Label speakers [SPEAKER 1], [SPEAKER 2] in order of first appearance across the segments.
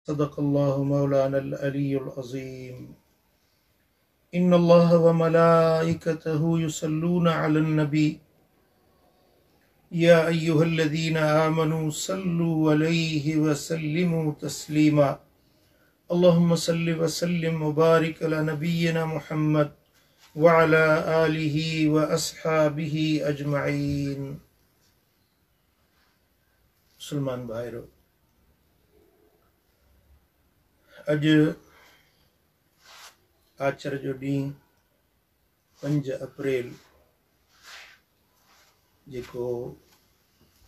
[SPEAKER 1] صدق الله مولانا العلي العظيم. إن الله وملائكته يصلون على النبي يا أيها الذين آمنوا صلوا عليه وسلموا تسليما. اللهم صل وسلم وبارك على نبينا محمد وعلى آله وأصحابه أجمعين. مسلمان ڀائرو، اڄ آچر جو ڏينهن 5 اپريل جيڪو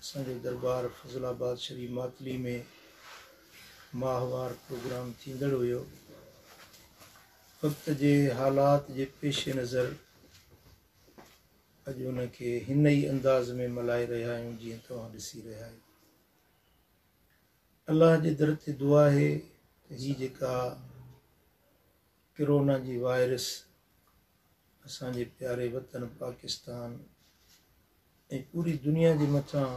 [SPEAKER 1] اسان جو دربار فضل آباد شريف ماتلي ۾ ماهوار پروگرام ٿيندڙ هيو، وقت جي حالات جي پيش نظر اڄ ان کي هن ئي انداز ۾ ملهائي رهيا آهيون جيئن توهان ڏسي رهيا آهيو. الله جي در تي دعا آهي ته هي جيڪا ڪرونا جي وائرس اسان جي پياري وطن پاڪستان ۽ پوري دنيا جي مٿان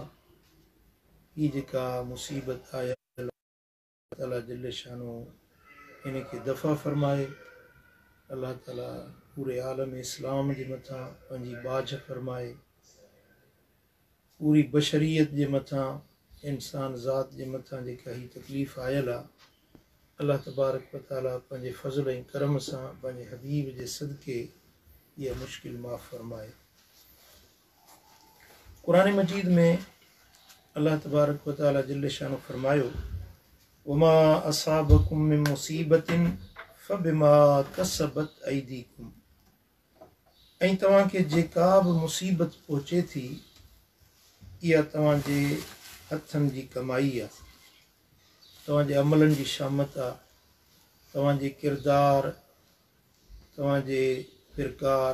[SPEAKER 1] هي جيڪا مصيبت آيل الله تعالي جل شانه ان کي دفع فرمائي. الله تعالي پوري عالم اسلام جي مٿان پنهنجي ٻاجهه فرمائي، پوري بشريت جي مٿان، انسان ذات جي مٿان جيڪا هي تڪليف آيل آ، الله تبارڪ و تعالي پنهنجي فضل ۽ ڪرم سان پنهنجي حبيب جي صدقي اها مشڪل معاف فرمائي. قرآن مجيد ۾ الله تبارڪ و تعالي جل شانه فرمايو، وما اصابڪم من مصيبت فبما ڪسبت ايديڪم، ۽ توهان کي جيڪا به مصيبت پهچي ٿي اها توهان جي هٿن جي ڪمائي آ، توهان جي عملن جي شامت آ، توهان جي ڪردار، توهان جي پرڪار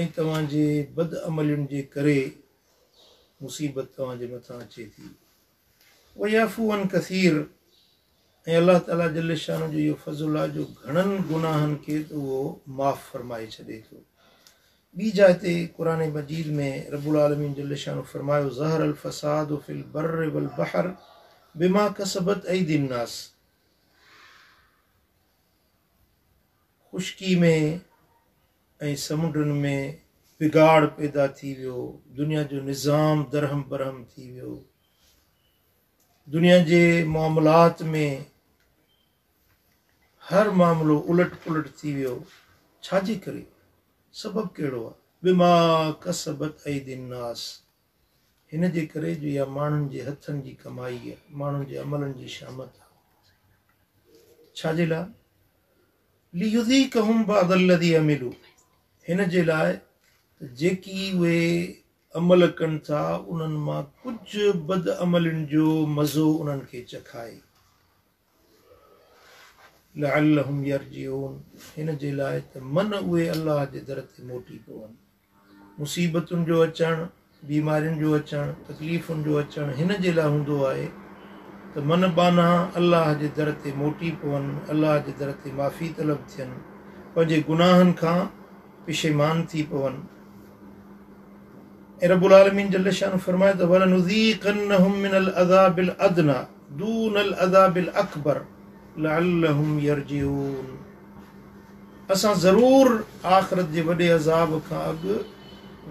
[SPEAKER 1] ۽ توهان جي بدعملين جي ڪري مصيبت توهان جي مٿان اچي ٿي. ويعفو عن ڪثير، ۽ الله تعاليٰ جل شانه جو اهو فضل آهي جو گهڻن گناهن کي ته اهو معاف فرمائي ڇڏي ٿو. ٻي جاء تي قرآن مجيد ۾ رب العالمين جل شانه فرمايو، ظهر الفساد في البر والبحر بما ڪسبت ايدي الناس، خشڪي ۾ ۽ سمنڊن ۾ بگاڙ پيدا ٿي ويو، دنيا جو نظام درهم برهم ٿي ويو، دنيا جي معاملات ۾ هر معاملو الٽ پلٽ ٿي ويو، ڇا جي ڪري؟ سبب ڪهڙو آهي؟ بما ڪسبت ايدي الناس، هن جي ڪري جو اها ماڻهن جي هٿن جي ڪمائي آهي، ماڻهن جي عملن جي شامت آهي. ڇا جي لاء؟ ليذيقهم بعض الذي عملوا، هن جي لاء ته جيڪي اهي عمل ڪن ٿا انهن مان ڪجهه بدعملين جو مزو انهن کي چکائي. لعلهم يرجعون، هن جي لاء ته من اهي الله جي در تي موٽي پون. مصيبتن جو اچڻ، بيمارين جو اچڻ، تڪليفن جو اچڻ هن جي لاء هوندو آهي ته من ٻانها الله جي در تي موٽي پون، الله جي در تي معافي طلب ٿين، پنهنجي گناهن کان پشيمان ٿي پون. ۽ رب العالمين جل شانه فرمائي ته ولنذيقنهم من العذاب الادني دون العذاب الاڪبر لعلهم يرجعون، اسان ضرور آخرت جي وڏي عذاب کان اڳ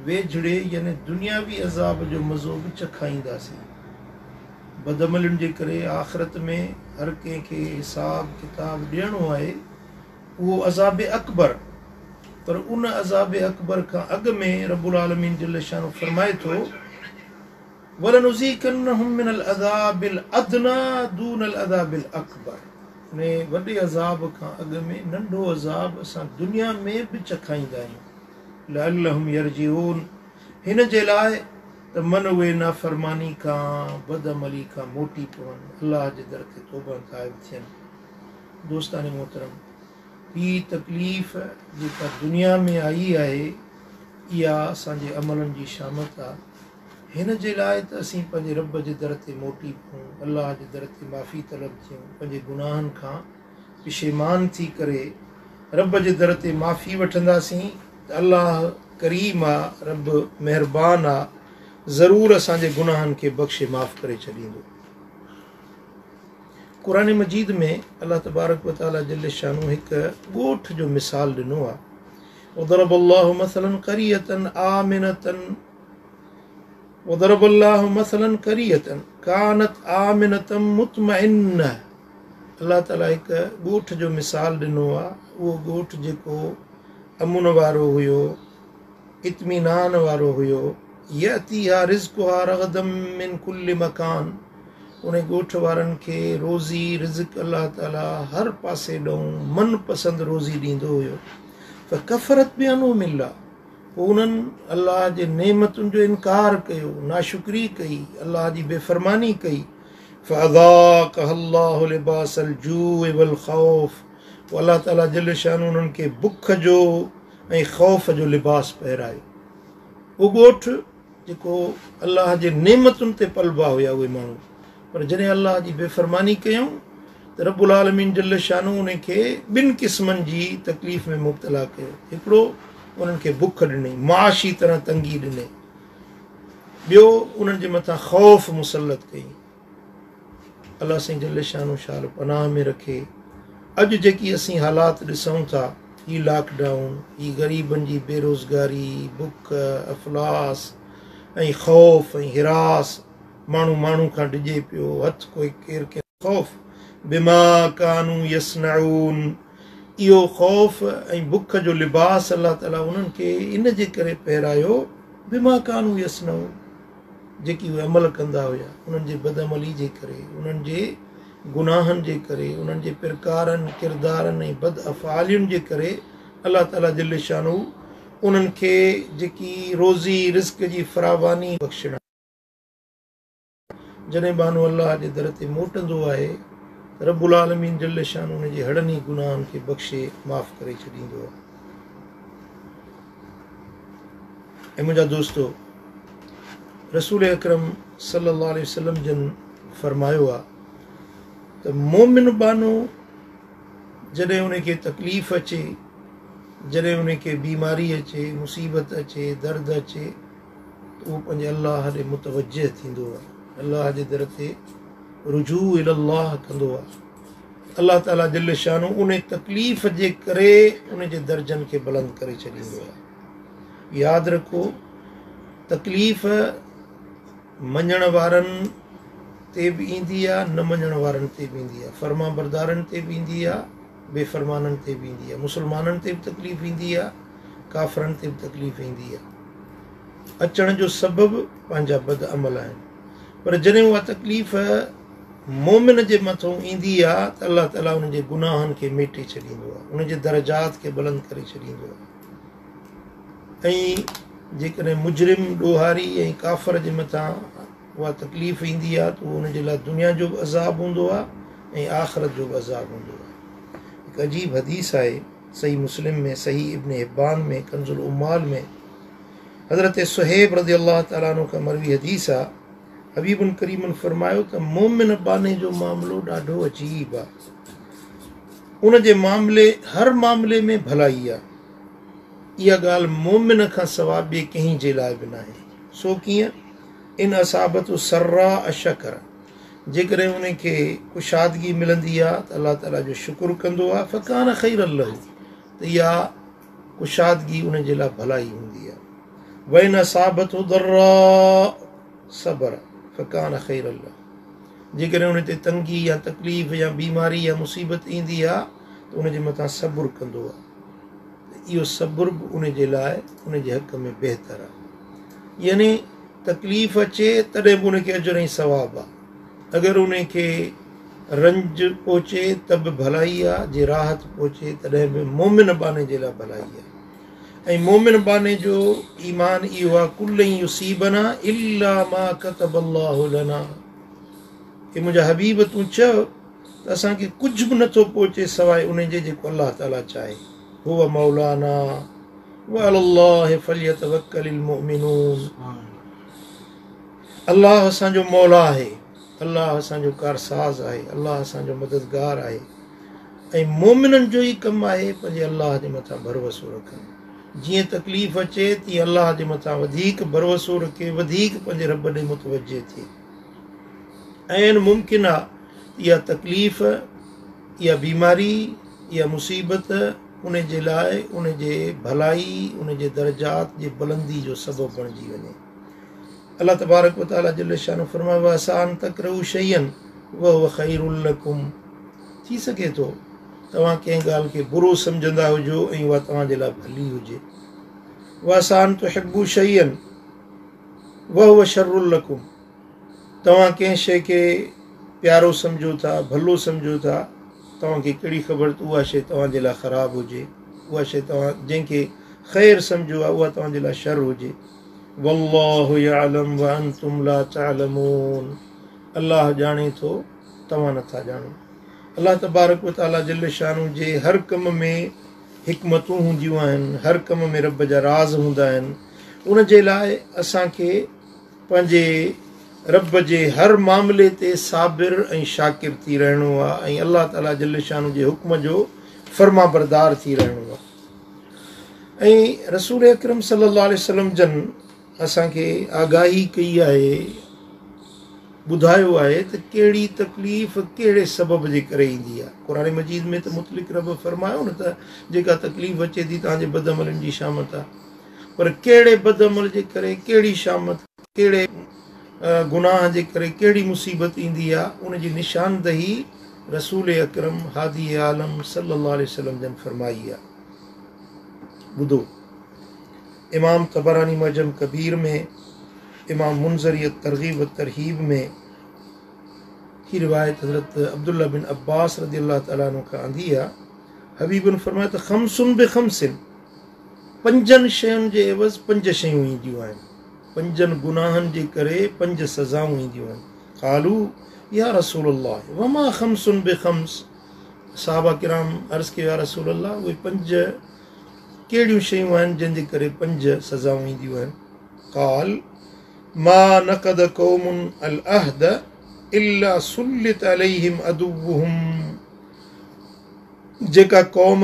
[SPEAKER 1] ويجهڙي يعني دنياوي عذاب جو مزو به چکائينداسين. بدعملين جي ڪري آخرت ۾ هر ڪنهن کي حساب ڪتاب ڏيڻو آهي، اهو عذاب اڪبر، پر ان عذاب اڪبر کان اڳ ۾ رب العالمين جل شانه فرمائي ٿو، ولنذيقنهم من العذاب الادني دون العذاب الاڪبر، انهي وڏي عذاب کان اڳ ۾ ننڍو عذاب اسان دنيا ۾ به چکائيندا آهيون، لعلهم يرجعون، هن جي لاء ته من اهي نافرماني کان، بدعملي کان موٽي پون، الله جي در تي توبه تائب ٿين. دوستان محترم! هي تڪليف جيڪا دنيا ۾ آئي آهي، اها اسان جي عملن جي شامت آ. هن جي لاء ته اسين پنهنجي رب جي در تي موٽي پئون، الله جي در تي معافي طلب ٿيون، پنهنجي گناهن کان پشيمان ٿي ڪري رب جي در تي معافي وٺنداسين ته الله ڪريم آ، رب مهربان آ، ضرور اسان جي گناهن کي بخشي معاف ڪري ڇڏيندو. قرآن مجيد ۾ الله تبارڪ و تعالي جل شانه هڪ ڳوٺ جو مثال ڏنو آهي. وضرب الله مثلا قرية آمنة وضرب الله مثلا قرية كانت آمنة مطمئنة الله تعالي هڪ ڳوٺ جو مثال ڏنو آهي، اهو ڳوٺ جيڪو امن وارو هيو، اطمينان وارو هيو، يأتيها رزقها رغدا من ڪل مڪان ان ڳوٺ وارن کي روزي رزق الله تعالي هر پاسي ڏئون من پسند روزي ڏيندو هيو، فڪفرت بانعم الله پوء انهن الله جي نعمتن جو انڪار ڪيو، ناشڪري ڪئي، الله جي بي فرماني ڪئي، فاذاقها الله لباس الجوع والخوف پوء الله تعالي جل شانه انهن کي بک جو ۽ خوف جو لباس پهرايو. اهو ڳوٺ جيڪو الله جي نعمتن تي پلبا هيا اهي ماڻهو، پر جڏهن الله جي بي فرماني ڪيائون ته رب العالمين جل شانه انهن کي ٻن قسمن جي تڪليف ۾ مبتلا ڪيو. هڪڙو انهن کي بک ڏني، معاشي طرح تنگي ڏني، ٻيو انهن جي مٿان خوف مسلط ڪيائين. الله سائين جل شانه شال پناهه ۾ رکي. اڄ جيڪي اسين حالات ڏسون ٿا، هي لاڪ ڊائون، هي غريبن جي بيروزگاري، بک، افلاس ۽ خوف ۽ هراس، ماڻهو ماڻهو کان ڊڄي پيو، هٿ ڪوئي ڪير ڪنهن خوف بما ڪانوا يصنعون، اهو خوف ۽ بک جو لباس الله تعالي انهن کي ان جي ڪري پهرايو بما ڪانوا يصنعون، جيڪي اهي عمل ڪندا هيا، انهن جي بدعملي جي ڪري، انهن جي گناهن جي ڪري، انهن جي پرڪارن، ڪردارن ۽ بد افعالين جي ڪري الله تعالي جل شانه انهن کي جيڪي روزي رزق جي فراواني بخشڻ. جڏهن ٻانهو الله جي در تي موٽندو آهي ته رب العالمين جل شانه ان جي هڙني گناهن کي بخشي معاف ڪري ڇڏيندو آهي. اي منهنجا دوستو، رسول اڪرم صلي الله عليه وسلم جن فرمايو آهي ته مومن ٻانهو جڏهن ان کي تڪليف اچي، جڏهن ان کي بيماري اچي، مصيبت اچي، درد اچي، ته اهو پنهنجي الله ڏي متوجه ٿيندو آهي، الله جي در تي رجوع الي الله ڪندو آهي. الله تعالي جل شانه ان تڪليف جي ڪري ان جي درجن کي بلند ڪري ڇڏيندو آهي. ياد رکو، تڪليف مڃڻ وارن تي به ايندي آهي، نه مڃڻ وارن تي به ايندي آهي، فرمانبردارن تي به ايندي آهي، بي فرمانن تي به ايندي آهي، مسلمانن تي به تڪليف ايندي آهي، ڪافرن تي به تڪليف ايندي آهي. اچڻ جو سبب پنهنجا بد عمل آهن، پر جڏهن اها تڪليف مومن جي مٿون ايندي آهي ته الله تعاليٰ ان جي گناهن کي ميٽي ڇڏيندو آهي، ان جي درجات کي بلند ڪري ڇڏيندو آهي. ۽ جيڪڏهن مجرم، ڏوهاري ۽ ڪافر جي مٿان اها تڪليف ايندي آهي ته اهو ان جي لاء دنيا جو به عذاب هوندو آهي ۽ آخرت جو به عذاب هوندو آهي. هڪ عجيب حديث آهي، صحيح مسلم ۾، صحيح ابن حبان ۾، ڪنز العمال ۾ حضرت صهيب رضي الله تعالٰي عنه کان مروي حديث آ، حبيب ڪريم فرمايو ته مومن ٻانهي جو معاملو ڏاڍو عجيب آ، ان جي معاملي هر معاملي ۾ ڀلائي آ، اها ڳالهه مومن کان سوا ٻئي ڪنهن جي لاء به ناهي، سو ڪيئن؟ ان اصابته سراء شڪر، جيڪڏهن ان کي ڪشادگي ملندي آ ته الله تعاليٰ جو شڪر ڪندو آ، فڪان خيرا له، ته اها ڪشادگي ان جي لاء ڀلائي هوندي آ، وان اصابته ضراء صبر فڪان خيرا له، جيڪڏهن ان تي تنگي يا تڪليف يا بيماري يا مصيبت ايندي آ ته ان جي مٿان صبر ڪندو آ ته اهو صبر به ان جي لاء ان جي حق ۾ بهتر آ، يعني تڪليف اچي تڏهن به ان کي اجر ۽ ثواب آ، اگر ان کي رنج پهچي ته به ڀلائي آ، جي راحت پهچي تڏهن به مؤمن ٻانهي جي لاء ڀلائي آ. ۽ مؤمن ٻانهي جو ايمان اهو آ، قل لن يصيبنا الا ما ڪتب الله لنا، اي منهنجا حبيب تون چئه ته اسان کي ڪجهه به نٿو پهچي سواء ان جي جيڪو الله تعاليٰ چاهي، هو مولانا وعلي الله فليتوڪل المؤمنون، الله اسان جو مولا آهي، الله اسان جو ڪارساز آهي، الله اسان جو مددگار آهي ۽ مؤمنن جو ئي ڪم آهي پنهنجي الله جي مٿان ڀروسو رکڻ. جيئن تڪليف اچي تيئن الله جي مٿان وڌيڪ ڀروسو رکي، وڌيڪ پنهنجي رب ڏي متوجه ٿئي. عين ممڪن آ ته اها تڪليف، اها بيماري، اها مصيبت ان جي لاء ان جي ڀلائي، ان جي درجات جي بلندي جو سبب بڻجي وڃي. الله تبارڪ و تعالي جل شانه فرمايو وعسيٰ ان تڪرهوا شيئا وهو خير لڪم، ٿي سگهي ٿو توهان ڪنهن ڳالهه کي برو سمجهندا هجو ۽ اها توهان جي لاء ڀلي هجي. وعسيٰ ان تحبوا شيئا وهو شر لڪم، توهان ڪنهن شيء کي پيارو سمجهو ٿا، ڀلو سمجهو ٿا، توهان کي ڪهڙي خبر ته اها شيء توهان جي لاء خراب هجي، اها شيء توهان جنهن کي خير سمجهو آهي اها توهان جي لاء شر هجي. والله يعلم وانتم لا تعلمون، الله ڄاڻي ٿو توهان نٿا ڄاڻو. الله تبارڪ وتعاليٰ جل شانه جي هر ڪم ۾ حڪمتون هونديون آهن، هر ڪم ۾ رب جا راز هوندا آهن، ان جي لاء اسان کي پنهنجي رب جي هر معاملي تي صابر ۽ شاڪر ٿي رهڻو آهي ۽ الله تعاليٰ جل شانه جي حڪم جو فرمانبردار ٿي رهڻو آهي. ۽ رسول اڪرم صلي الله عليه وسلم جن اسان کي آگاهي ڪئي آهي، ٻڌايو آهي ته ڪهڙي تڪليف ڪهڙي سبب جي ڪري ايندي آهي. قرآن مجيد ۾ ته مطلق رب فرمايو نه ته جيڪا تڪليف اچي ٿي توهان جي بدعملين جي شامت آهي، پر ڪهڙي بدعمل جي ڪري ڪهڙي شامت، ڪهڙي گناهه جي ڪري ڪهڙي مصيبت ايندي آهي، ان جي نشاندهي رسول اڪرم هادي عالم صلي الله عليه وسلم جن فرمائي آهي. ٻڌو، امام طبراني معجم ڪبير ۾، امام منذري الترغيب والترهيب ۾ هي روايت حضرت عبدالله بن عباس رضي الله تعالٰي عنه کان آندي آهي. حبيبن فرمايو ته خمس بخمس، پنجن شين جي عوض پنج شيون اينديون آهن، پنجن گناهن جي ڪري پنج سزائون اينديون آهن. قالوا يا رسول الله وما خمس بخمس، صحابه ڪرام عرض ڪيو يا رسول الله اهي پنج ڪهڙيون شيون آهن جن جي ڪري پنج سزائون اينديون آهن؟ قال ما نقض قوم العهد الا سلط عليهم عدوهم، جيڪا قوم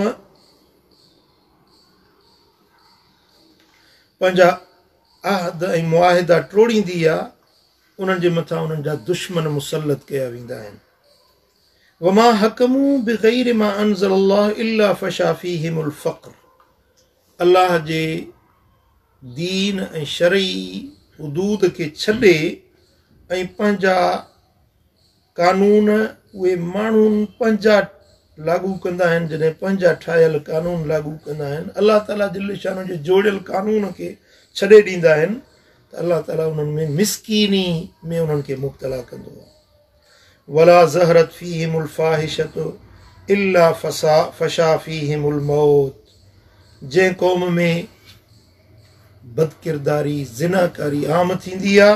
[SPEAKER 1] پنهنجا عهد ۽ معاهدا ٽوڙيندي آ انهن جي مٿان انهن جا دشمن مسلط ڪيا ويندا آهن. وما حڪموا بغير ما انزل الله الا فشا فيهم الفقر، الله جي دين ۽ شرعي حدود کي ڇڏي ۽ پنهنجا قانون اهي ماڻهو پنهنجا لاڳو ڪندا آهن، جڏهن پنهنجا ٺاهيل قانون لاڳو ڪندا آهن، الله تعاليٰ جل شانه جي جوڙيل قانون کي ڇڏي ڏيندا آهن ته الله تعاليٰ انهن ۾ مسڪيني ۾ انهن کي مبتلا ڪندو آهي. ولا ظهرت فيهم الفاحشة الا فشا فيهم الموت، جنهن قوم ۾ بدڪرداري، زناڪاري عام ٿيندي آ،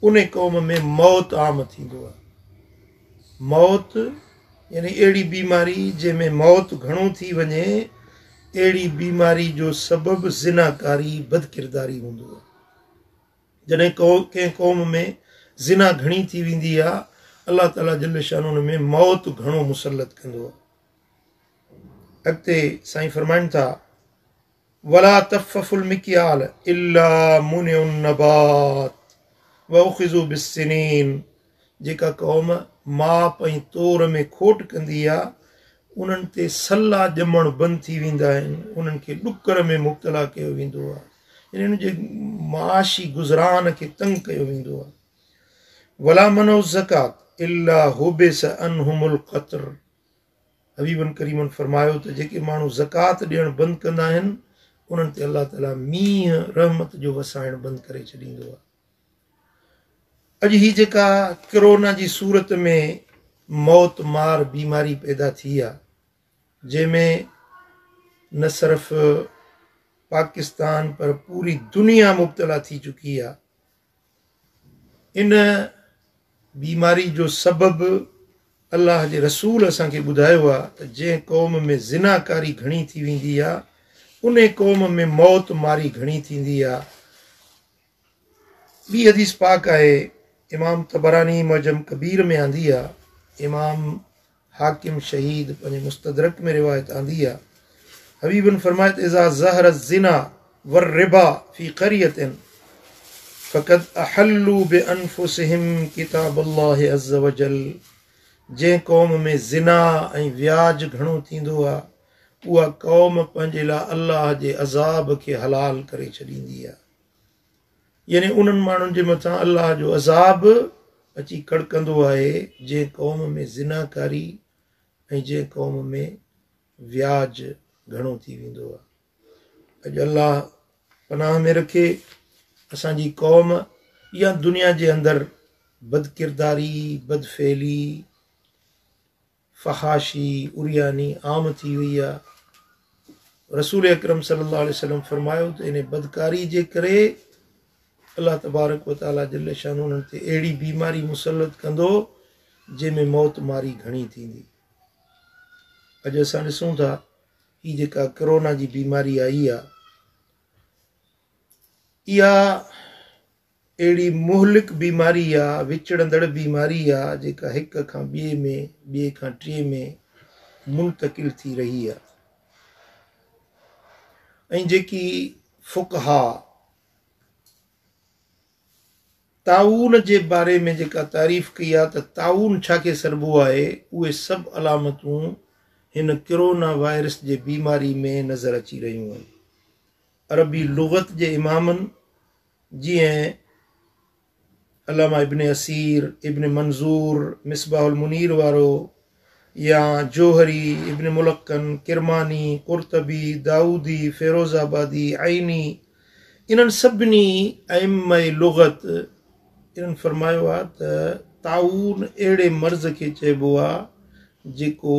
[SPEAKER 1] ان قوم ۾ موت عام ٿيندو آ. موت يعني اهڙي بيماري جنهن ۾ موت گهڻو ٿي وڃي، اهڙي بيماري جو سبب زناڪاري، بدڪرداري هوندو آ. جڏهن ڪنهن قوم ۾ زنا گهڻي ٿي ويندي آ، الله تعاليٰ جل شانه ان ۾ موت گهڻو مسلط ڪندو آ. اڳتي سائين فرمائن ٿا، ولا طففوا المڪيال الا منعوا النبات واخذوا بالسنين، جيڪا قوم ماپ ۽ تور ۾ کوٽ ڪندي آ انهن تي سلا ڄمڻ بند ٿي ويندا آهن، انهن کي ڏڪر ۾ مبتلا ڪيو ويندو آ، يعني انهن جي معاشي گذران کي تنگ ڪيو ويندو آ. ولا منعوا الزڪات الا حبس عنهم القطر، حبيبن ڪريمن فرمايو ته جيڪي ماڻهو زڪوات ڏيڻ بند ڪندا آهن انهن تي الله تعالي مينهن رحمت جو وسائڻ بند ڪري ڇڏيندو آهي. اڄ هي جيڪا ڪرونا جي صورت ۾ موت مار بيماري پيدا ٿي آهي جنهن ۾ نه صرف پاڪستان پر پوري دنيا مبتلا ٿي چڪي آهي، ان بيماري جو سبب الله جي رسول اسان کي ٻڌايو آهي ته جنهن قوم ۾ زناڪاري گهڻي ٿي ويندي آهي ان قوم ۾ موت ماري گهڻي ٿيندي آهي. ٻي حديث پاڪ آهي، امام طبراني معجم ڪبير ۾ آندي آهي، امام حاڪم شهيد پنهنجي مستدرڪ ۾ روايت آندي آهي، حبيبن فرمايو ته اذا ظهر الزنا والربا في قرية فقد احلوا بانفسهم ڪتاب الله عز وجل، جنهن قوم ۾ زنا ۽ وياج گهڻو ٿيندو آ، اها قوم پنهنجي لاء الله جي عذاب کي حلال ڪري ڇڏيندي آ. يعني انهن ماڻهن جي مٿان الله جو عذاب اچي ڪڙڪندو آهي، جنهن قوم ۾ زناڪاري ۽ جنهن قوم ۾ وياج گهڻو ٿي ويندو آ. اڄ الله پناهه ۾ رکي اسان جي قوم يا دنيا جي اندر بدڪرداري، بدفعلي، فحاشي، عرياني عام ٿي وئي آ. رسول اڪرم صلي الله عليه وسلم فرمايو ته ان بدڪاري جي ڪري الله تبارڪ و تعالي جل شانه انهن تي اهڙي بيماري مسلط ڪندو جنهن ۾ موت ماري گهڻي ٿيندي. اڄ اسان ڏسون ٿا هي جيڪا ڪرونا جي بيماري آئي آ اها اهڙي مهلڪ بيماري آ، وچڙندڙ بيماري آ جيڪا هڪ کان ٻئي ۾ ٻئي کان ٽئين ۾ منتقل ٿي رهي آ ۽ جيڪي فقها طاعون جي باري ۾ جيڪا تعريف ڪئي آهي ته طاعون ڇا کي سڏبو آهي، اهي سڀ علامتون هن ڪرونا وائرس جي بيماري ۾ نظر اچي رهيون آهن. عربي لغت جي امامن جيئن علامه ابن اثير، ابن منظور، مصباح المنير وارو، يا جوهري، ابن ملقن، ڪرماني، قرطبي، دائودي، فيروز آبادي، عيني، انهن سڀني ائمه لغت انهن فرمايو آهي ته طاعون اهڙي مرض کي چئبو آهي جيڪو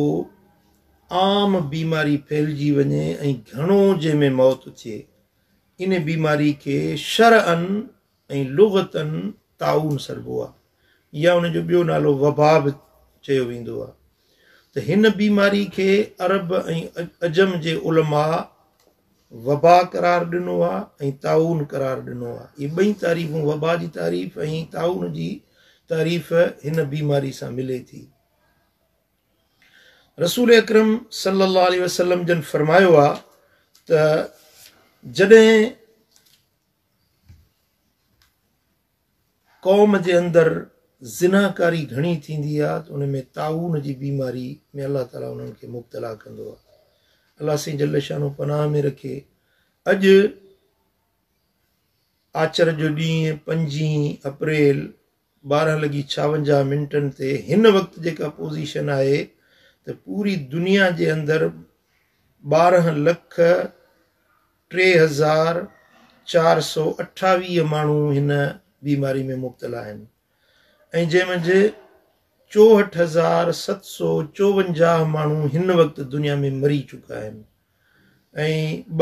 [SPEAKER 1] عام بيماري ڦهلجي وڃي ۽ گهڻو جنهن ۾ موت ٿئي ان بيماري کي شرعاً ۽ لغتاً طاعون سڏبو آهي يا ان جو ٻيو نالو وبا به چيو ويندو آهي ته هن بيماري کي عرب ۽ عجم جي علماء وبا قرار ڏنو آهي ۽ طاعون قرار ڏنو آهي. اهي ٻئي تعريفون وبا جي تعريف ۽ طاعون جي تعريف هن بيماري سان ملي ٿي. رسول اڪرم صلي الله عليه وسلم جن فرمايو آهي ته جڏهن قوم جي اندر زناڪاري گهڻي ٿيندي آهي ته ان ۾ طاعون جي بيماري ۾ الله تعالي انهن کي مبتلا ڪندو آهي. الله سائين جل شانه پناهه ۾ رکي. اڄ آچر جو ڏينهن پنجين اپريل 12 لڳي 56 منٽن تي هن وقت جيڪا پوزيشن آهي ته پوري دنيا جي اندر 12 لک 3428 ماڻهو هن بيماري ۾ مبتلا آهن ۽ جنهن منجهه 64,754 ماڻهو هن وقت دنيا ۾ مري چڪا آهن ۽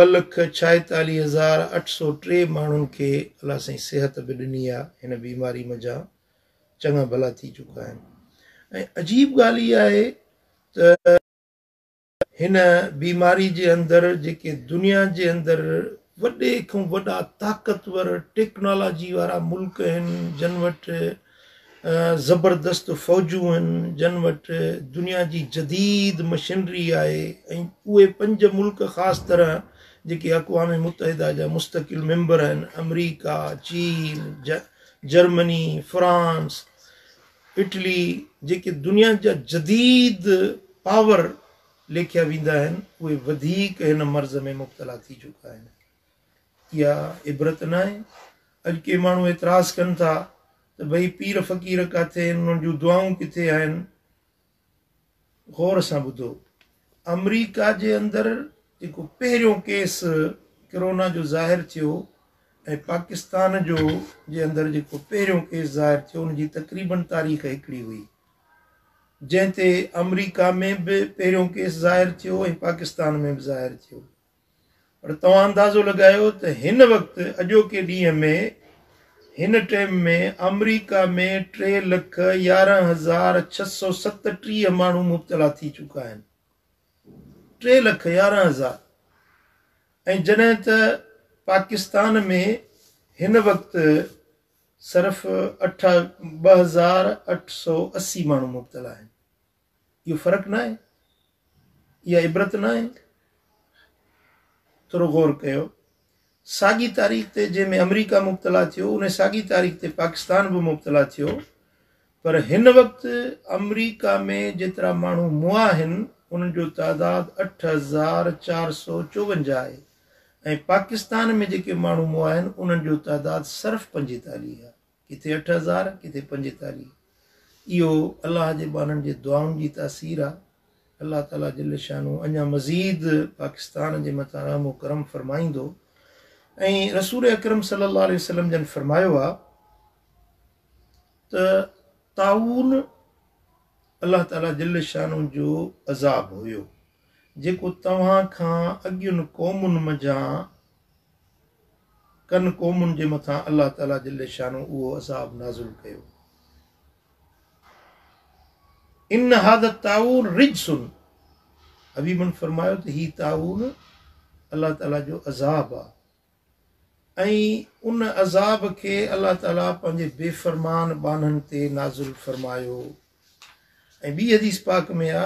[SPEAKER 1] 2,46,803 ماڻهن کي الله سائين صحت به ڏني آهي هن بيماري منجهان چڱا ڀلا ٿي چڪا آهن ۽ عجيب ڳالهه اها آهي ته هن بيماري جي اندر جيڪي دنيا جي اندر وڏي کان وڏا طاقتور ٽيڪنالاجي وارا ملڪ آهن جن وٽ زبردست فوجون آهن جن وٽ دنيا جي جديد مشينري آهي ۽ اهي پنج ملڪ خاص طرح جيڪي اقوام متحده جا مستقل ميمبر آهن آمريڪا، چين، جرمني، فرانس، اٽلي جيڪي دنيا جا جديد پاور ليکيا ويندا آهن اهي وڌيڪ هن مرض ۾ مبتلا ٿي چڪا آهن. اها عبرت ناهي؟ اڄ ڪي ماڻهو اعتراض ڪن ٿا ته ڀئي پير فقير ڪاٿي آهن انهن جون دعائون ڪٿي آهن؟ غور سان ٻڌو، آمريڪا جي اندر جيڪو پهريون ڪيس ڪرونا جو ظاهر ٿيو ۽ پاڪستان جو جي اندر جيڪو پهريون ڪيس ظاهر ٿيو ان جي تقريبن تاريخ هڪڙي هئي جنهن تي آمريڪا ۾ به پهريون ڪيس ظاهر ٿيو ۽ پاڪستان ۾ به ظاهر ٿيو. پر توهان اندازو لڳايو ته هن وقت اڄوڪي ڏينهن ۾ هن ٽيم ۾ آمريڪا ۾ 3,11,637 ماڻهو مبتلا ٿي چڪا آهن 3,11,000 ۽ جڏهن ته پاڪستان ۾ هن وقت صرف اٺ 2880 ماڻهو مبتلا آهن. اهو فرق ناهي؟ اها عبرت ناهي؟ ٿورو غور ڪيو. ساڳي تاريخ تي جنهن ۾ آمريڪا مبتلا ٿيو ان ساڳي تاريخ تي پاڪستان به مبتلا ٿيو. پر هن وقت آمريڪا ۾ جيترا ماڻهو مئا آهن انهن جو تعداد 8454 آهي ۽ پاڪستان ۾ جيڪي ماڻهو مئا آهن انهن جو تعداد صرف 45 آهي. ڪٿي 8000 ڪٿي 45. اهو الله جي ٻانهن جي دعائن جي تاثير آهي. الله تعالي جل شانه اڃا مزيد پاڪستان جي مٿان رحم و ڪرم فرمائيندو ۽ رسول اڪرم صلي الله عليه وسلم جن فرمايو آهي ته طاعون الله تعالي جل شانه جو عذاب هيو جيڪو توهان کان اڳين قومن منجهان ڪن قومن جي مٿان الله تعالي جل شانه اهو عذاب نازل ڪيو. ان هذا الطاعون رجس حبيبن فرمايو ته هي طاعون الله تعالي جو عذاب آ ۽ ان عذاب کي الله تعالي پنهنجي بي فرمان ٻانهن تي نازل فرمايو ۽ ٻي حديث پاڪ ۾ آ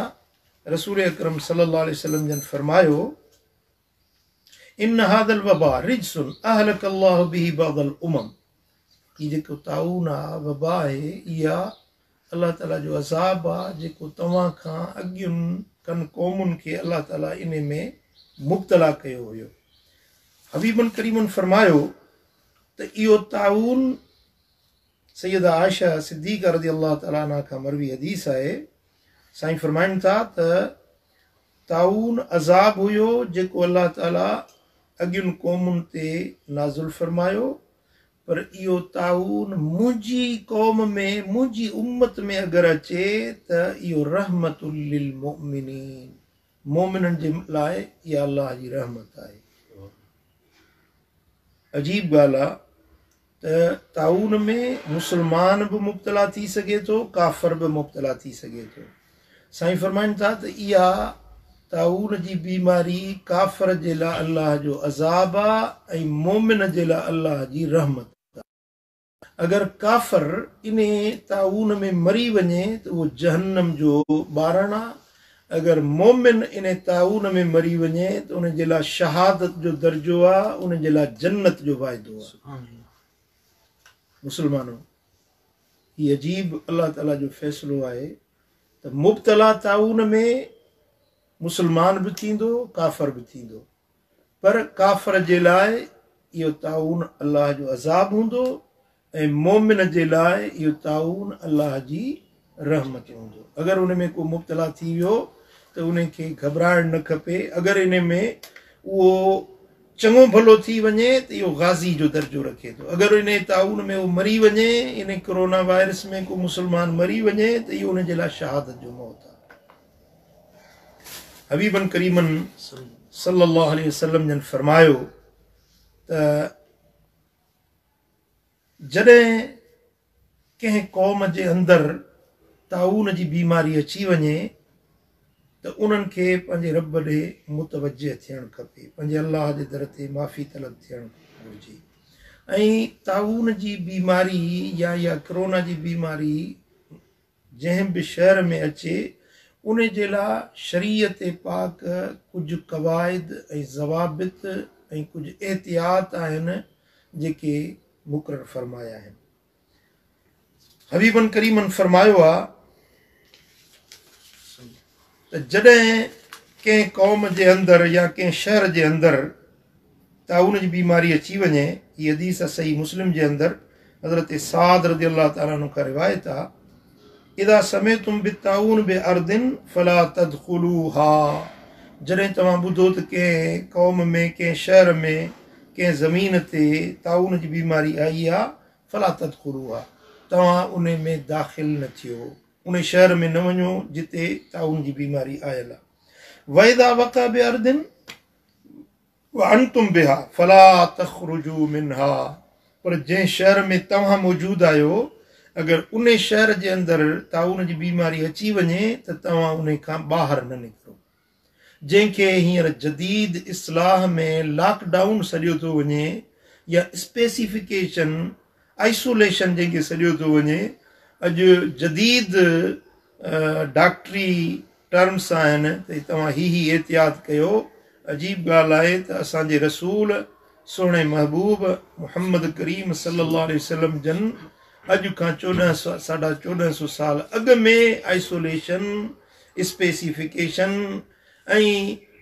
[SPEAKER 1] رسول اڪرم صلي الله عليه وسلم جن فرمايو ان هذا الوباء رجس اهلڪ الله به بعض الامم هي جيڪو طاعون آ، وبا آهي، اها الله تعالي جو عذاب آ جيڪو توهان کان اڳين ڪن قومن کي الله تعالي انهي ۾ مبتلا ڪيو هيو. حبيبن ڪريمن فرمايو ته اهو طاعون سيده عائشه صديقه رضي الله تعالٰي عنها کان مروي حديث آهي، سائين فرمائن ٿا ته طاعون عذاب هيو جيڪو الله تعالٰي اڳين قومن تي نازل فرمايو پر اهو طاعون منهنجي قوم ۾ منهنجي امت ۾ اگر اچي ته اهو رحمت للمؤمنين مؤمنن جي لاء اها الله جي رحمت آهي. عجيب ڳالهه آ ته طاعون ۾ مسلمان به مبتلا ٿي سگهي ٿو، ڪافر به مبتلا ٿي سگهي ٿو. سائين فرمائن ٿا ته اها طاعون جي بيماري ڪافر جي لاء الله جو عذاب آ ۽ مؤمن جي لاء الله جي رحمت آ. اگر ڪافر انهي طاعون ۾ مري وڃي ته اهو جهنم جو ٻارڻ آ، اگر مؤمن انهي طاعون ۾ مري وڃي ته ان جي لاء شهادت جو درجو آ، ان جي لاء جنت جو واعدو آ. مسلمانو! هي عجيب الله تعاليٰ جو فيصلو آهي ته مبتلا طاعون ۾ مسلمان به ٿيندو، ڪافر به ٿيندو. پر ڪافر جي لاء اهو طاعون الله جو عذاب هوندو ۽ مؤمن جي لاء اهو طاعون الله جي رحمت هوندو. اگر ان ۾ ڪو مبتلا ٿي ويو ته ان کي گهٻرائڻ نه کپي. اگر ان ۾ اهو چڱو ڀلو ٿي وڃي ته اهو غازي جو درجو رکي ٿو. اگر ان طاعون ۾ اهو مري وڃي، ان ڪرونا وائرس ۾ ڪو مسلمان مري وڃي ته اهو ان جي لاء شهادت جو موت آهي. حبيبن ڪريمن صلي الله عليه وسلم جن فرمايو ته جڏهن ڪنهن قوم جي اندر طاعون جي بيماري اچي وڃي ته انهن کي پنهنجي رب ڏي متوجه ٿيڻ کپي، پنهنجي الله جي در تي معافي طلب ٿيڻ گهرجي ۽ طاعون جي بيماري يا اها ڪرونا جي بيماري جنهن به شهر ۾ اچي ان جي لاء شريعت پاڪ ڪجهه قواعد ۽ ضوابط ۽ ڪجهه احتياط آهن جيڪي مقرر فرمايا آهن. حبيبن ڪريمن فرمايو آ ته جڏهن ڪنهن قوم جي اندر يا ڪنهن شهر جي اندر طاعون جي بيماري اچي وڃي، هي حديث آ صحيح مسلم جي اندر حضرت سعد رضي الله تعالٰي عنه کان روايت آ، اذا سمعتم بالطاعون بارض فلا تدخلوها جڏهن توهان ٻڌو ته ڪنهن قوم ۾ ڪنهن شهر ۾ ڪنهن زمين تي طاعون جي بيماري آئي آ فلا تدخلوها توهان انهي ۾ داخل نه ٿيو انهي شهر ۾ نه وڃو جتي طاعون جي بيماري آيل آ واذا وقع بارض وانتم بها فلا تخرجوا منها پر جنهن شهر ۾ توهان موجود آهيو اگر انهي شهر جي اندر طاعون جي بيماري اچي وڃي ته توهان انهي کان ٻاهر نه نڪرو جنهن کي هينئر جديد اصطلاح ۾ لاڪ ڊائون سڏيو ٿو وڃي يا اسپيسيفڪيشن آئسوليشن جنهن کي سڏيو ٿو وڃي اڄ جديد ڊاڪٽري ٽرمس آهن ته توهان هي هي احتياط ڪيو. عجيب ڳالهه آهي ته اسان جي رسول سهڻي محبوب محمد ڪريم صلي الله عليه وسلم جن اڄ کان چوڏهن ساڍا چوڏهن سو سال اڳ ۾ آئسوليشن، اسپيسيفڪيشن ۽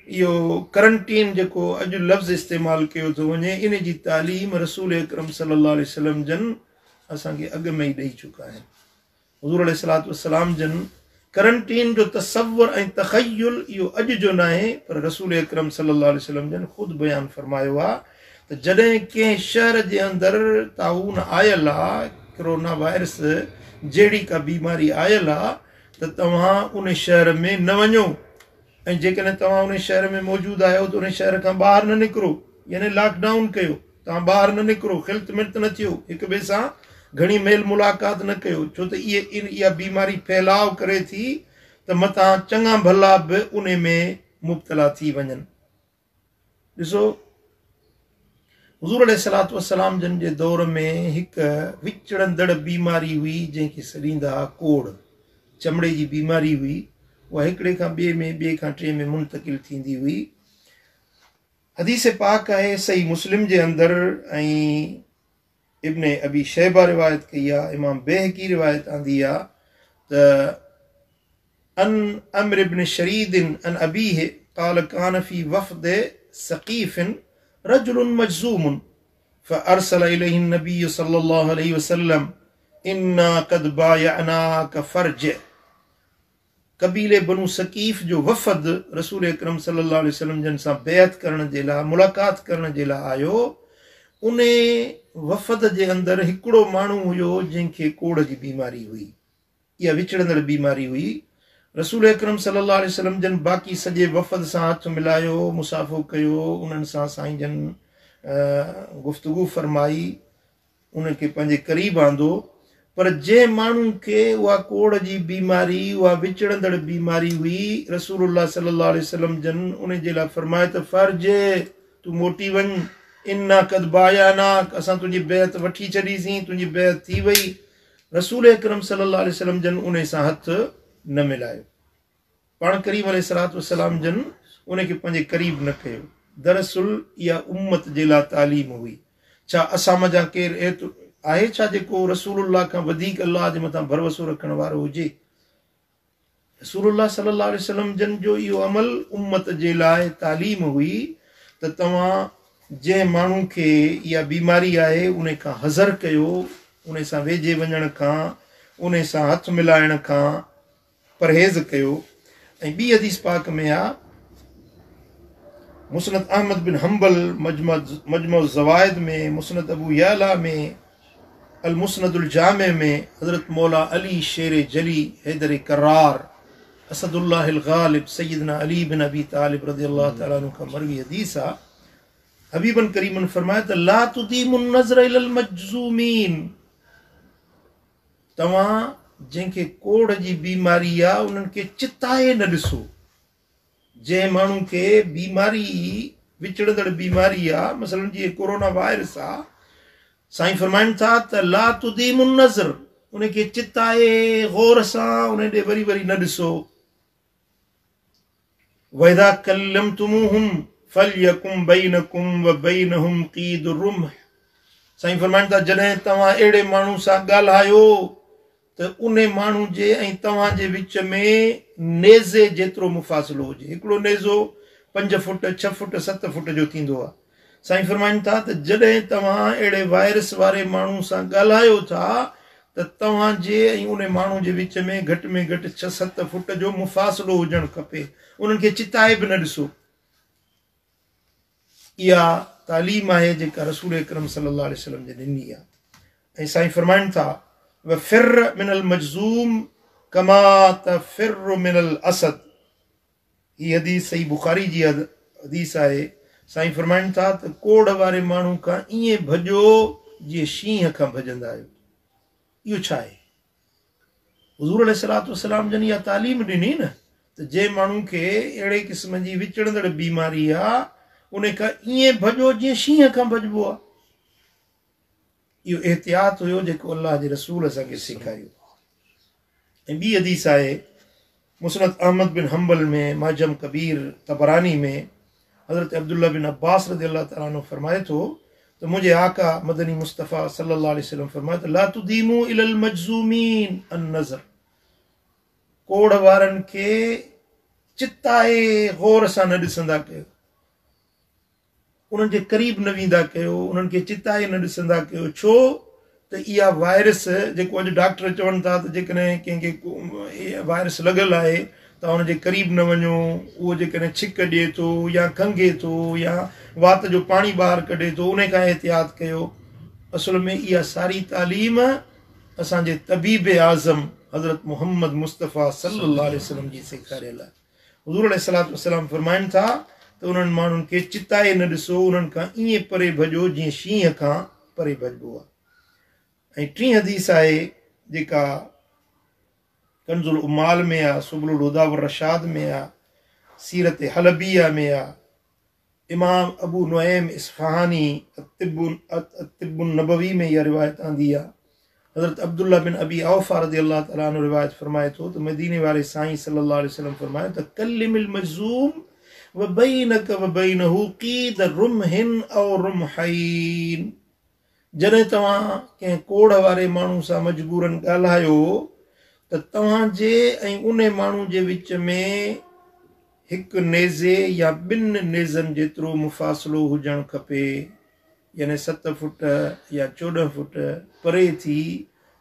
[SPEAKER 1] اهو ڪرنٽين جيڪو اڄ لفظ استعمال ڪيو ٿو وڃي ان جي تعليم رسول اڪرم صلي الله عليه وسلم جن اسان کي اڳ ۾ ئي ڏئي چڪا آهن. حضور عليه الصلوة والسلام جن ڪرنٽين جو تصور ۽ تخيل اهو اڄ جو ناهي پر رسول اڪرم صلي الله عليه وسلم جن خود بيان فرمايو آ ته جڏهن ڪنهن شهر جي اندر طاعون آيل آ، ڪرونا وائرس جهڙي ڪا بيماري آيل آ ته توهان ان شهر ۾ نه وڃو ۽ جيڪڏهن توهان ان شهر ۾ موجود آهيو ته ان شهر کان ٻاهر نه نڪرو يعني لاڪ ڊائون ڪيو. توهان ٻاهر نه نڪرو، خلط ملط نه ٿيو، هڪ ٻئي سان گهڻي ميل ملاقات نه ڪيو، ڇو ته اهي اها بيماري ڦهلاء ڪري ٿي ته متان چڱا ڀلا به انهي ۾ مبتلا ٿي وڃن. ڏسو حضور عليه الصلوة والسلام جن جي دور ۾ هڪ وچڙندڙ بيماري هئي جنهن کي سڏيندا ها ڪوڙهه، چمڙي جي بيماري هئي، اها هڪڙي کان ٻئي ۾ ٻئي کان ٽئين ۾ منتقل ٿيندي هئي. حديث پاڪ آهي صحيح مسلم جي اندر ۽ ابن ابي شيبه روايت ڪئي آ امام بيهقي روايت آندي آ ته عن عمرو بن شريد عن ابيه قال كان في وفد ثقيف رجل مجذوم فارسل اليه النبي صلى الله عليه وسلم انا قد بايعناك فارجع قبيلي بنو ثقيف جو وفد رسول اڪرم صلي الله عليه وسلم جن سان بيعت ڪرڻ جي لاء ملاقات ڪرڻ جي لاء آيو. انهي وفد جي اندر هڪڙو ماڻهو هيو جنهن کي ڪوڙهه جي بيماري هئي. اها وچڙندڙ بيماري هئي. رسول اڪرم صلي الله عليه وسلم جن باقي سڄي وفد سان هٿ ملايو، مصافحو ڪيو، انهن سان سائين جن گفتگو فرمائي. ان کي پنهنجي قريب آندو، پر جنهن ماڻهو کي اها ڪوڙهه جي بيماري، اها وچڙندڙ بيماري هئي، رسول الله صلي الله عليه وسلم جن ان جي لاء فرمايو ته فارجع، تون موٽي وڃ، انا قد بايعناڪ، اسان تنهنجي بيعت وٺي ڇڏيسين، تنهنجي بيعت ٿي وئي. رسول اڪرم صلي الله عليه وسلم جن ان سان هٿ نه ملايو. پاڻ ڪريم عليه الصلوة والسلام جن ان کي پنهنجي قريب نه ڪيو. دراصل اها امت جي لاء تعليم هئي. ڇا اسان منجهان ڪير ايترو آهي ڇا جيڪو رسول الله کان وڌيڪ الله جي مٿان ڀروسو رکڻ وارو هجي؟ رسول الله صلي الله عليه وسلم جن جو اهو عمل امت جي لاء تعليم هئي ته توهان جنهن ماڻهو کي اها بيماري آهي ان کان حذر ڪيو، ان سان ويجهي وڃڻ کان، ان سان هٿ ملائڻ کان پرهيز ڪيو ۽ ٻي حديث پاڪ ۾ آ مسند احمد بن حنبل مجمع الزوائد ۾ مسند ابو يعليٰ ۾ المسند الجامع ۾ حضرت مولا علي شير جلي حيدر ڪرار اسد الله الغالب سيدنا علي بن ابي طالب رضي الله تعالٰي عنه کان مروي حديث آ حبيبن ڪريمن فرمايو ته لا تديموا النظر الي المجذومين توهان جنهن کي ڪوڙهه جي بيماري آ انهن کي چتائي نه ڏسو. جنهن ماڻهو کي بيماري وچڙندڙ بيماري آ مثلاً جيئن ڪورونا وائرس آ سائين فرمائن ٿا ته لا تديموا النظر ان کي چتائي غور سان ان ڏي وري وري نه ڏسو. واذا ڪلمتموهم فليڪن بينڪم وبينهم قيد رمح سائين فرمائن ٿا جڏهن توهان اهڙي ماڻهو سان ڳالهايو ته ان ماڻهو جي ۽ توهان جي وچ ۾ نيزي جيترو مفاصلو هجي هڪڙو نيزو پنج فٽ ڇهه فٽ ست فٽ جو ٿيندو آهي سائين فرمائن ٿا ته جڏهن توهان اهڙي وائرس واري ماڻهو سان ڳالهايو ٿا ته توهان جي ۽ ان ماڻهو جي وچ ۾ گهٽ ۾ گهٽ ڇهه ست فٽ جو مفاصلو هجڻ کپي انهن کي چتائي به نه ڏسو. اها تعليم آهي جيڪا رسول اڪرم صلي الله عليه وسلم جن ڏني آهي ۽ سائين فرمائن ٿا وفر من المجذوم ڪما تفر من الاسد هي حديث صحيح بخاري جي حديث آهي، سائين فرمائن ٿا ته ڪوڙهه واري ماڻهو کان ائين ڀڄو جيئن شينهن کان ڀڄندا آهيو. اهو ڇا آهي؟ حضور عليه الصلوة والسلام جن اها تعليم ڏني نه ته جنهن ماڻهو کي اهڙي قسم جي وچڙندڙ بيماري آ ان کان ائين ڀڄو جيئن شينهن کان ڀڄبو آ. اهو احتياط هيو جيڪو الله جي رسول اسان کي سيکاريو. ۽ ٻي حديث آهي مسند احمد بن حنبل ۾ معجم ڪبير طبراني ۾ حضرت عبدالله بن عباس رضي الله تعالٰي عنه فرمائي ٿو. ته منهنجي آقا مدني مصطفيٰ صلي الله عليه وسلم فرمايو ته لا تديموا الي المجذومين النظر ڪوڙهه وارن کي چتائي غور سان نه ڏسندا ڪيو، انهن جي قريب نه ويندا ڪيو، انهن کي چتائي نه ڏسندا ڪيو، ڇو ته اها وائرس جيڪو اڄ ڊاڪٽر چون ٿا ته جيڪڏهن ڪنهن کي وائرس لڳل آهي ته ان جي قريب نه وڃو، اهو جيڪڏهن ڇڪ ڏئي ٿو يا کنگهي ٿو يا وات جو پاڻي ٻاهر ڪڍي ٿو انهي کان احتياط ڪيو. اصل ۾ اها ساري تعليم اسان جي طبيب اعظم حضرت محمد مصطفيٰ صلي الله عليه وسلم جي سيکاريل آهي. حضور عليه الصلوة والسلام فرمائن ٿا ته انهن ماڻهن کي چتائي نه ڏسو، انهن کان ائين پري ڀڄو جيئن شينهن کان پري ڀڄبو آهي. ۽ ٽين حديث آهي جيڪا ڪنز العمال ۾ آ، سبل الهديٰ والرشاد ۾ آ، سيرت حلبيه ۾ آ، امام ابو نعيم اصفهاني الطب الطب النبوي ۾ اها روايت آندي آ. حضرت عبدالله بن ابي اوفيٰ رضي الله تعالٰي عنه روايت فرمائي ٿو ته مديني واري سائين صلي الله عليه وسلم فرمايو ته ڪلم المجذوم وبينڪ وبينه قيد رمح او رمحين جڏهن توهان ڪنهن ڪوڙهه واري ماڻهو سان مجبورن ڳالهايو ته توهان جي ۽ انهي ماڻهو جي وچ ۾ هڪ نيزي يا ٻن نيزن جيترو مفاصلو هجڻ کپي يعني ست فٽ يا 14 فٽ پري ٿي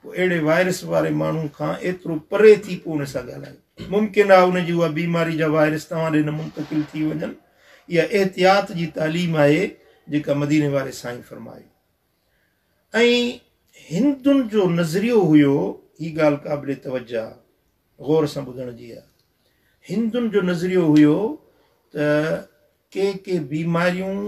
[SPEAKER 1] پوء اهڙي وائرس واري ماڻهو کان ايترو پري ٿي پوء ان سان ڳالهايو. ممڪن آهي ان جي اها بيماري جا وائرس توهان ڏي نه منتقل ٿي وڃن. اها احتياط جي تعليم آهي جيڪا مديني واري سائين فرمائي. ۽ هندن جو نظريو هيو، هي ڳالهه قابل توجه آ، غور سان ٻڌڻ جي آ. هندن جو نظريو هيو ته ڪي ڪي بيماريون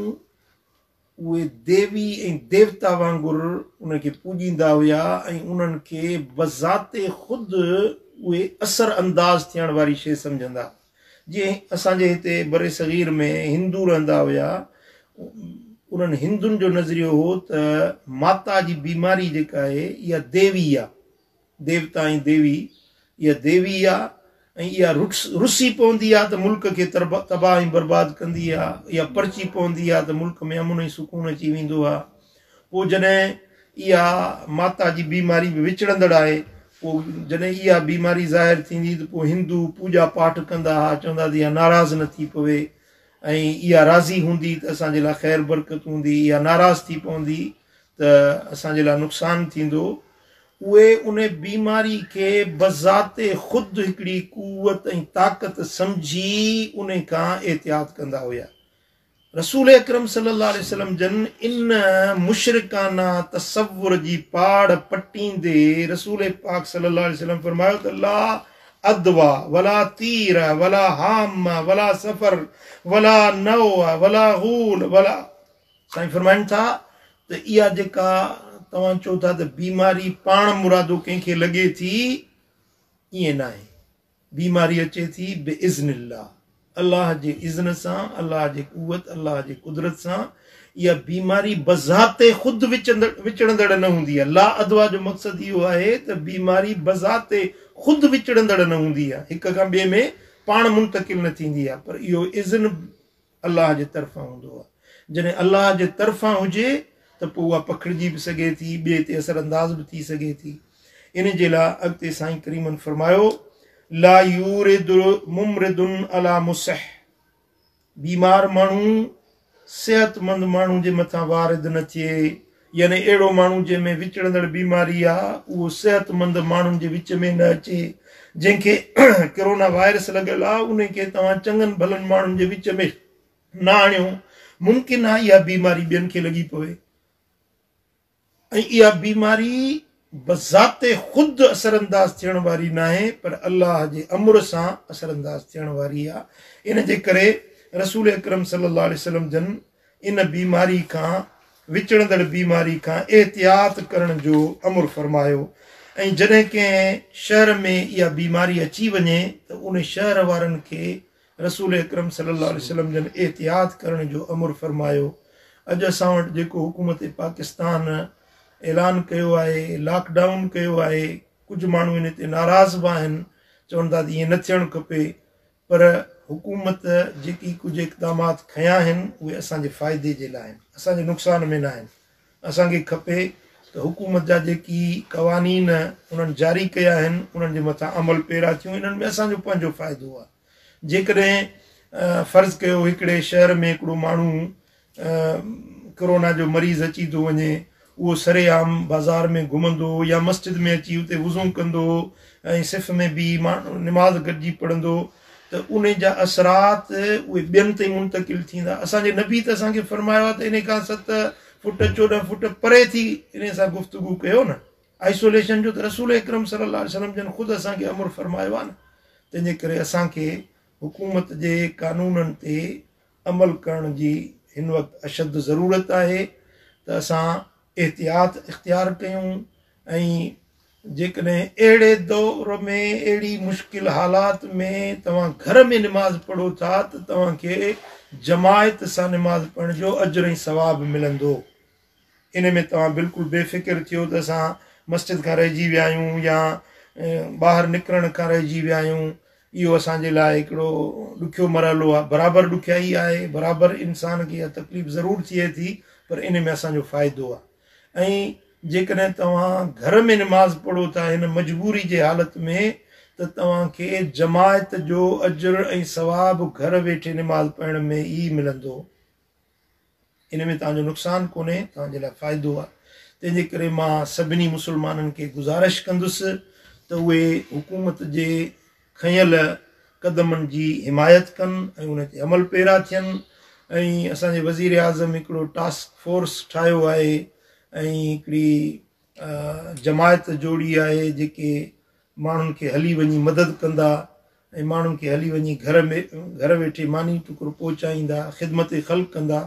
[SPEAKER 1] اهي ديوي ۽ ديوتا وانگر ان کي پوڄيندا هيا ۽ انهن کي بذات خود اهي اثر انداز ٿيڻ واري شيء سمجهندا. جيئن اسان جي هتي برصغير ۾ هندو رهندا هيا، انهن هندن جو نظريو هو ته ماتا جي بيماري جيڪا آهي اها ديوي آ، ديوتا ۽ ديوي، اها ديوي آ ۽ اها رسي پوندي آ ته ملڪ کي تباهه ۽ برباد ڪندي آ، اها پرچي پوندي آ ته ملڪ ۾ امن ۽ سڪون اچي ويندو آ. پوء جڏهن اها ماتا جي بيماري به وچڙندڙ آهي، پوء جڏهن اها بيماري ظاهر ٿيندي ته پوء هندو پوڄا پاٺ ڪندا ها، چوندا ته اها ناراض نه ٿي پوي ۽ اها راضي هوندي ته اسان جي لاء خير برڪت هوندي، اها ناراض ٿي پوندي ته اسان جي لاء نقصان ٿيندو. اهي ان بيماري کي بذات خود هڪڙي قوت ۽ طاقت سمجهي ان کان احتياط ڪندا هيا. رسول اڪرم صلي الله عليه وسلم جن ان مشرڪانه تصور جي پاڙ پٽيندي رسول پاڪ صلي الله عليه وسلم فرمايو ته لا عدويٰ ولا طيره ولا هامه ولا صفر ولا نوء ولا غول ولا سائين فرمائن ٿا ته اها جيڪا توهان چئو ٿا ته بيماري پاڻ مرادو ڪنهن کي لڳي ٿي ائين ناهي. بيماري اچي ٿي باذن الله، الله جي اذن سان، الله جي قوت، الله جي قدرت سان اها بيماري بذات خود وچڙندڙ نه هوندي آهي. لا عدويٰ جو مقصد اهو آهي ته بيماري بذات خود وچڙندڙ نه هوندي آهي، هڪ کان ٻئي ۾ پاڻ منتقل نه ٿيندي آهي، پر اهو اذن الله جي طرفان هوندو آهي. جڏهن الله جي طرفان هجي ته پوء اها پکڙجي به سگهي ٿي، ٻئي تي اثر انداز به ٿي سگهي ٿي. ان جي لاء اڳتي سائين ڪريمن فرمايو، لا يورد ممرض علي مصح، بيمار ماڻهو صحتمند ماڻهو جي مٿان وارد نه ٿئي، يعني اهڙو ماڻهو جنهن ۾ وچڙندڙ بيماري آ اهو صحتمند ماڻهن جي وچ ۾ نه اچي، جنهن کي ڪرونا وائرس لڳل آ انهي کي توهان چڱن ڀلن ماڻهن جي وچ ۾ نه آڻيو، ممڪن آ اها بيماري ٻين کي لڳي پوي ۽ اها بيماري بذات خود اثرانداز ٿيڻ واري ناهي پر الله جي امر سان اثرانداز ٿيڻ واري آ، ان جي ڪري رسول اڪرم صلي الله عليه وسلم جن ان بيماري کان وچڙندڙ بيماري کان احتياط ڪرڻ جو امر فرمايو ۽ جڏهن ڪنهن شهر ۾ اها بيماري اچي وڃي ته ان شهر وارن کي رسول اڪرم صلي الله عليه وسلم جن احتياط ڪرڻ جو امر فرمايو. اڄ اسان وٽ جيڪو حڪومت پاڪستان اعلان ڪيو آهي، لاڪ ڊائون ڪيو آهي، ڪجهه ماڻهو ان تي ناراض به آهن، چون ٿا ته ائين نه ٿيڻ کپي، پر حڪومت جيڪي ڪجهه اقدامات کنيا آهن اهي اسان جي فائدي جي لاء آهن، اسان جي نقصان ۾ نه آهن. اسان کي کپي ته حڪومت جا جيڪي قوانين انهن جاري ڪيا آهن، انهن جي مٿان عمل پيرا ٿيون. انهن ۾ اسان جو پنهنجو فائدو آهي. جيڪڏهن فرض ڪيو هڪڙي شهر ۾ هڪڙو ماڻهو ڪورونا جو مريض اچي ٿو وڃي، اهو سري عام بازار ۾ گهمندو يا مسجد ۾ اچي اتي وضو ڪندو ۽ صف ۾ بيهي نماز گڏجي پڙهندو ته ان جا اثرات اهي ٻين تائين منتقل ٿيندا. اسان جي نبي ته اسان کي فرمايو آهي ته ان کان 7 فوٽ 14 فوٽ پري ٿي ان سان گفتگو ڪيو نه. آئسوليشن جو ته رسول اڪرم صلي الله عليه وسلم جن خود اسان کي امر فرمايو آهي نه. تنهن جي ڪري اسان کي حڪومت جي قانونن تي عمل ڪرڻ جي هن وقت اشد ضرورت آهي ته اسان احتياط اختيار ڪيون ۽ جيڪڏهن اهڙي دور ۾ اهڙي مشڪل حالات ۾ توهان گهر ۾ نماز پڙهو ٿا ته توهان کي جماعت سان نماز پڙهڻ جو اجر ۽ ثواب ملندو. ان ۾ توهان بلڪل بي فڪر ٿيو ته اسان مسجد کان رهجي ويا آهيون يا ٻاهر نڪرڻ کان رهجي ويا آهيون، اهو اسان جي لاء هڪڙو ڏکيو مرحلو آهي. برابر ڏکيائي آهي، برابر انسان کي اها تڪليف ضرور ٿئي ٿي، پر ان ۾ اسان جو فائدو آهي. ۽ جيڪڏهن توهان گهر ۾ نماز پڙهو ٿا هن مجبوري جي حالت ۾ ته توهان کي جماعت جو اجر ۽ ثواب گهر ويٺي نماز پڙهڻ ۾ ئي ملندو. ان ۾ توهان جو نقصان ڪونهي، توهان جي لاء فائدو آهي. تنهن جي ڪري مان سڀني مسلمانن کي گذارش ڪندس ته اهي حڪومت جي کنيل قدمن جي حمايت ڪن ۽ ان تي عمل پيرا ٿين ۽ اسان جي وزير اعظم هڪڙو ٽاسڪ فورس ٺاهيو آهي ۽ هڪڙي جماعت جوڙي آهي جيڪي ماڻهن کي هلي وڃي مدد ڪندا ۽ ماڻهن کي هلي وڃي گهر ۾ گهر ويٺي ماني ٽڪر پهچائيندا، خدمت خلق ڪندا.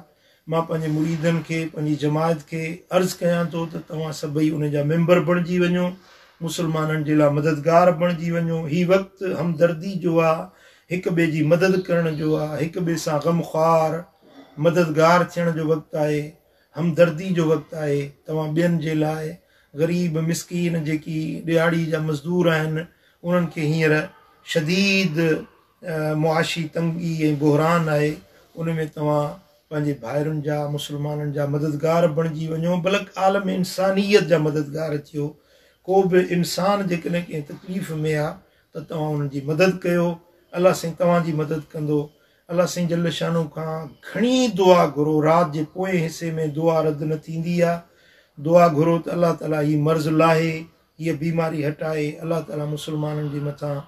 [SPEAKER 1] مان پنهنجي مريدن کي، پنهنجي جماعت کي عرض ڪيان ٿو ته توهان سڀئي ان جا ميمبر بڻجي وڃو، مسلمانن جي لاء مددگار بڻجي وڃو. هي وقت همدردي جو آ، هڪ ٻئي جي مدد ڪرڻ جو آ، هڪ ٻئي سان غمخوار، مددگار ٿيڻ جو وقت آهي، همدردي جو وقت آهي. توهان ٻين جي لاء غريب مسڪين جيڪي ڏهاڙي جا مزدور آهن، انهن کي هينئر شديد معاشي تنگي ۽ بحران آهي، ان ۾ توهان پنهنجي ڀائرن جا، مسلمانن جا مددگار بڻجي وڃو، بلڪ عالم انسانيت جا مددگار ٿيو. ڪو به انسان جيڪڏهن ڪنهن تڪليف ۾ آ ته توهان انهن جي مدد ڪيو، الله سائين توهان جي مدد ڪندو. الله سائين جل شانه کان گهڻي دعا گهرو، رات جي پوئين حصي ۾ دعا رد نه ٿيندي آ. دعا گهرو ته الله تعالي هي مرض لاهي، هيء بيماري هٽائي، الله تعاليٰ مسلمانن جي مٿان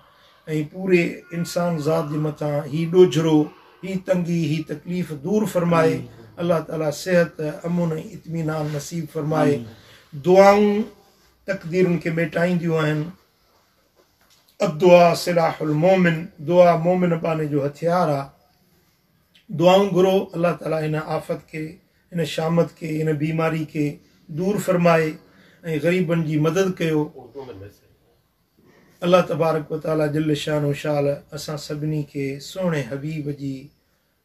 [SPEAKER 1] ۽ پوري انسان ذات جي مٿان هي ڏوجهرو، هي تنگي، هي تڪليف دور فرمائي، الله تعاليٰ صحت، امن ۽ اطمينان نصيب فرمائي. دعائون تقديرن کي ميٽائينديون آهن. الدعاء سلاح المومن، دعا مومن ٻانهي جو هٿيار آ. دعائون گهرو الله تعالي هن آفت کي، هن شامت کي، هن بيماري کي دور فرمائي ۽ غريبن جي مدد ڪيو. الله تبارڪ و تعالي جل شانه شال اسان سڀني کي سهڻي حبيب جي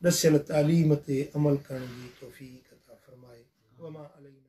[SPEAKER 1] ڏسيل تعليم تي عمل ڪرڻ جي توفيق عطا فرمائي. وما علينا.